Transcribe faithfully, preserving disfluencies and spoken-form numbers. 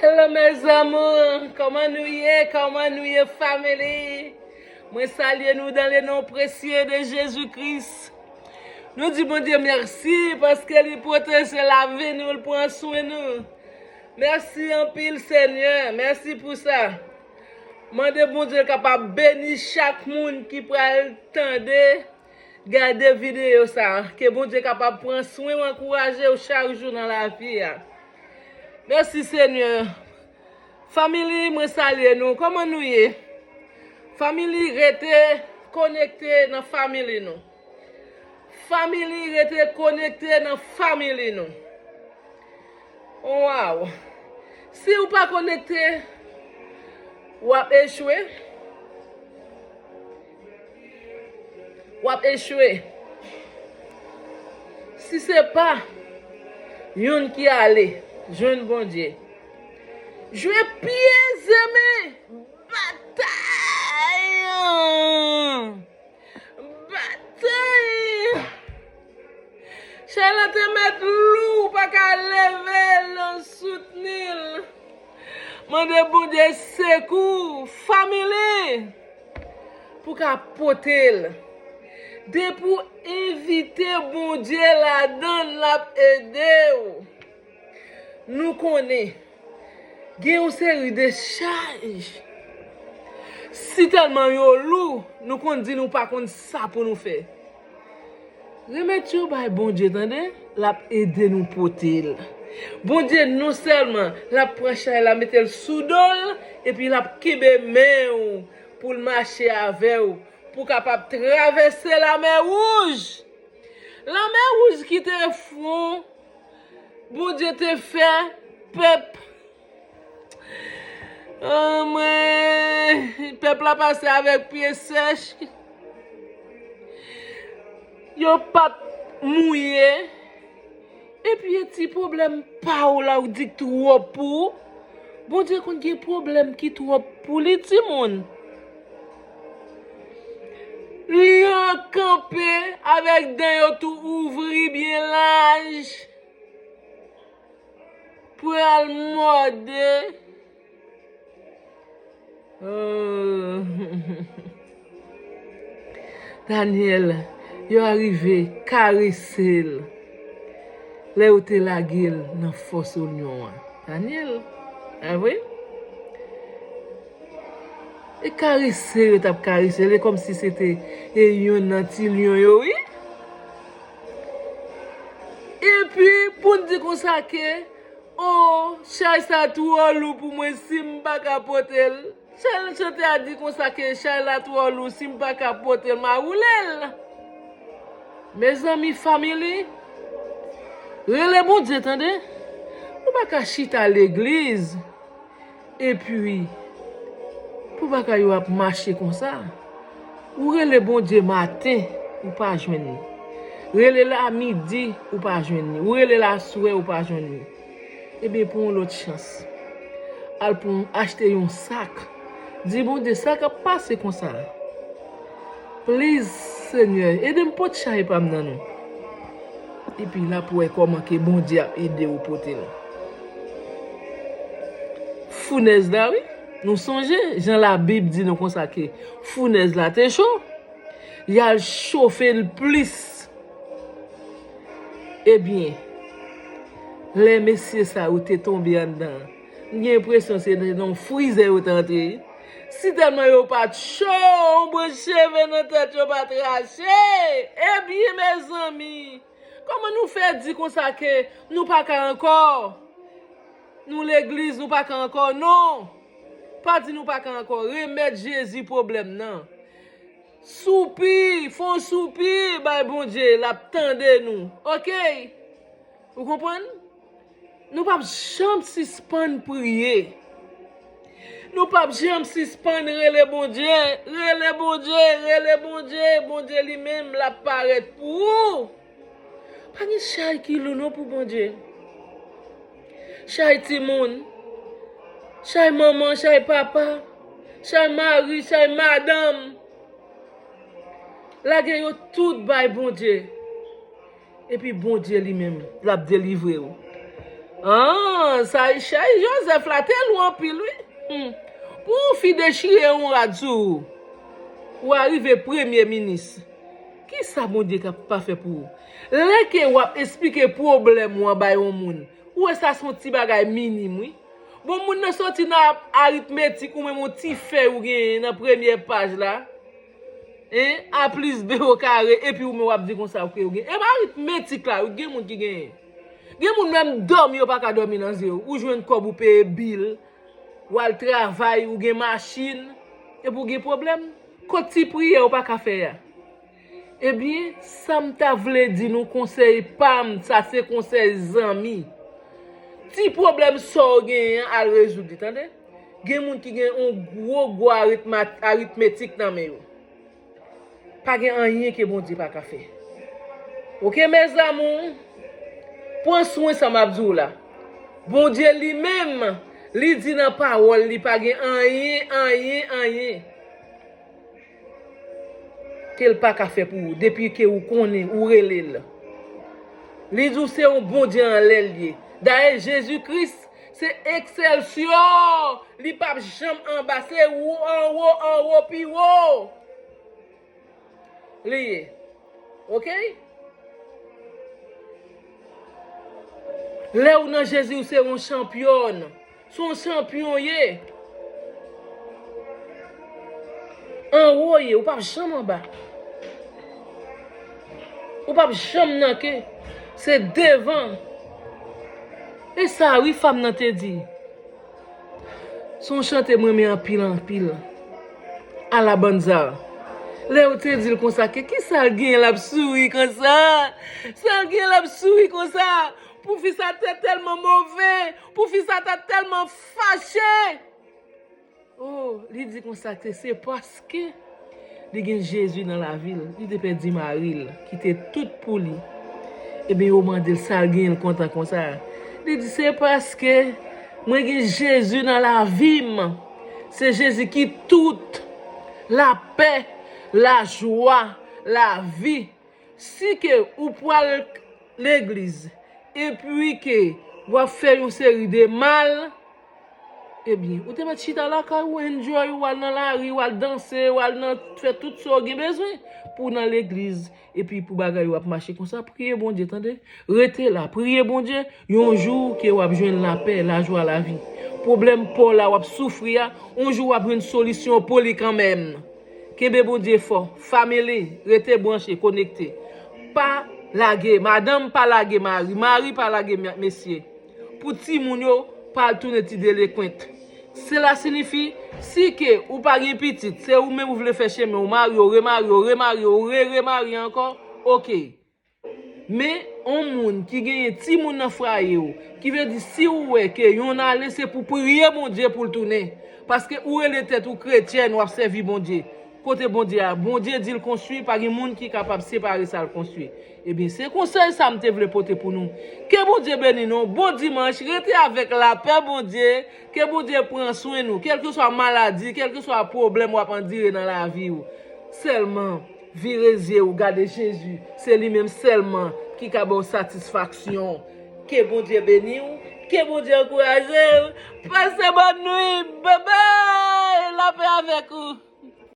Hello mes amours, kòman nou ye? Kòman nou ye, family? Mwen salye nou dans le nom précieux de Jésus-Christ. Nou di Bondye mèsi paske li pwoteje lavi nou, li pran swen nou. Mèsi anpil, Senyè. Mèsi pou sa. Mande Bondye kapab beni chak moun ki pral tande, gade videyo sa. Ke Bondye kapab pran swen w, ankouraje w chak jou nan lavi a. Mèsi, Senyè. Family, mwen salye nou. Kòman nou ye? Family, rete konekte nan family nou. Family, rete konekte nan family nou. Waw. Si ou pa konekte, w ap echwe. W ap echwe. Si se pa youn ki ale jwenn Bondye, jwe pye zemen batay. Batay. Chay la te mèt lou, ou pa ka leve l, soutni l. Mande Bondye sekou, family, pou ka pote l. Depi w envite Bondye ladan l, l ap ede w. Nou konnen, gen yon seri de chaj. Si tèlman yo lou, nou konn di nou pa konn sa pou nou fè. Remèt yo bay Bondye, tande, l ap ede nou pote l. Bondye non sèlman l ap pran chay la, mete l sou do l, epi l ap kenbe men w pou l mache avè w, pou w kapab travèse Lamè Wouj. Lamè Wouj ki te fwon Bondye te fè pèp. Anmwey, pèp la pase avèk pye sèch. Yo pa t mouye. Epi e ti pwoblèm pa w la ou di k twòp pou ou. Bondye konn gen pwoblèm ki twòp pou li, timoun. Lyon kanpe avèk dan yo tou ouvri byen laj. Pou al mòde. Oh. Danyèl, yo arive karese l lè yo te lage l nan fòs lyon an. Danyèl, a vre? E karese yo t ap karese l, e kòmsi se te e yonn nan ti lyon yo, wi. Epi, pou n di konsa ke, o, chay sa twò lou pou mwen, si m pa ka pote l. Chay, chantè a di konsa ke chay la twò lou, si m pa ka pote l, m a woule l. Mezanmi, family, rele Bondye, tande. Ou pa ka chita legliz. Epi, pou bagay yo ap mache konsa, ou rele Bondye maten, ou pa jwenn li. Rele l a midi, ou pa jwenn li. Ou rele l aswè, ou pa jwenn li. Ebyen, pran yon lòt chans. Al pran, achte yon sak. Di Bondye, sa k ap pase konsa? Please, Senyè, ede m pote chay pa m nan nou. Epi l ap wè kòman ke Bondye ap ede w pote l. Founèz la, wi. Nou sonje, jan Labib di nou konsa ke founèz la te cho, y al chofe l plis. Ebyen, lè mesye sa yo te tonbe anndan, m gen enpresyon se nan yon frizè yo te antre. Si tèlman yo pa t cho, yon branch cheve nan tèt yo pa t rache. Ebyen, mezanmi, kòman nou fè di konsa ke nou pa ka ankò? Nou legliz, nou pa ka ankò? Non! Pa di nou pa ka ankò. Remèt Jezi pwoblèm nan. Soupi, fè yon soupi bay Bondye, l ap tande nou. Oke? Ou konprann? Nou p ap janm sispann priye. Nou p ap janm sispann rele Bondye. Rele Bondye, rele Bondye. Bondye li menm, l ap parèt pou ou. Pa gen chay ki lou non pou Bondye. Chay timoun, chay manman, chay papa, chay mari, chay madanm. Lage yo tout bay Bondye. Epi Bondye li menm, l ap delivre w. An, sa chay Jozèf la te lou anpil, wi. Hmm. Pou yon fi dechire yon rad sou ou, ou a rive premye minis. Kisa Bondye ka pa fè pou ou? Lè ke w ap esplike pwoblèm ou an bay yon moun, ou wè sa se yon ti bagay minim, wi. Bon, moun nan soti nan aritmetik, ou menm yon ti fèy ou genyen nan premye paj la. Hein? A plis B o kare, epi ou menm w ap di konsa ke ou gen. E aritmetik la, wi, gen moun ki genyen. Gen moun menm dòmi yo pa ka dòmi nan zye yo. Ou jwenn kòb ou peye bil, w al travay, ou gen machin, epi ou gen pwoblèm. Kot ti priyè ou pa ka fè a? Ebyen, sa m ta vle di nou konsèy pa m, sa se konsèy zanmi. Ti pwoblèm sa w genyen an, al rezoud li, tande? Gen moun ki gen yon gwo, gwo aritma-, aritmetik nan men yo. Pa gen anyen ke Bondye pa ka fè. Oke, mes amours? Pran swen sa m ap di w la. Bondye li menm, li di nan pawòl li pa gen anyen, anyen, anyen ke l pa ka fè pou ou, depi ke ou konnen, ou rele l. Li di w se yon Bondye anlè l ye. Dayè, Jezi Kris, se Excelsior, li p ap janm anba, se wo, anwo, anwo, pi wo. Li ye. Oke? Lè ou nan Jezi, ou se yon chanpyòn. Se yon chanpyon w ye. Anwo w ye, ou p ap janm anba. Ou p ap janm nan ke. Se devan. E sa, wi, fanm nan te di. Se yon chante mwen renmen anpil, anpil. Alabanza. Lè yo te di l konsa, ke kisa l genyen l ap souri konsa? Sa l genyen l ap souri konsa? Pou fi sa te tèlman move, pou fi sa ta tèlman fache. Oh, li di konsa ke se paske li gen Jezi nan lavi l. Li te pèdi mari l, ki te tout pou li. Ebyen, yo mande l sa l genyen l kontan konsa. Li di, se paske mwen gen Jezi nan lavi m. Se Jezi ki tout. Lapè, lajwa, lavi. Si ke ou pral legliz, epi ke w ap fè yon seri de mal, ebyen, ou te mèt chita lakay ou, enjoy, ou al nan lari, ou al danse, ou al nan fè tout sa w gen bezwen pou w nan legliz, epi pou bagay yo ap mache konsa, priye Bondye, tande. Rete la, priye Bondye, yon jou ke w ap jwenn lapè, lajwa lavi. Pwoblèm pa w la w ap soufri a, yon jou w ap jwenn solisyon pou li kanmenm. Kenbe Bondye fò. Family, rete branche, konekte. Pa lage madanm, pa lage mari. Mari, pa lage mesye. Pou timoun yo, pa al tounen ti delekwent. Sela sinifi, si ke ou pa gen pitit, se ou menm ou vle fè chemen, ou marye, ou remarye, ou remarye, ou re-remarye ankò, oke. Men, yon moun ki genyen timoun nan fwaye w, ki vle di si w wè ke yonn ale, se pou priye Bondye pou l tounen. Paske ou rele tèt ou kretyèn, w ap sèvi Bondye. Kote Bondye a? Bondye di l konstwi, pa gen moun ki kapab separe sa l konstwi. Ebyen, se konsèy sa m te vle pote pou nou. Ke Bondye beni nou. Bon dimanch, rete avèk lapè Bondye. Ke Bondye pran swen nou. Kèlkeswa maladi, kèlkeswa pwoblèm w ap andire nan lavi w. Sèlman, vire zye w, gade Jezi. Se li menm sèlman ki ka ba w satisfaksyon. Ke Bondye beni w. Ke Bondye ankouraje w. Pase bòn nwi. Babay. Lapè avèk ou.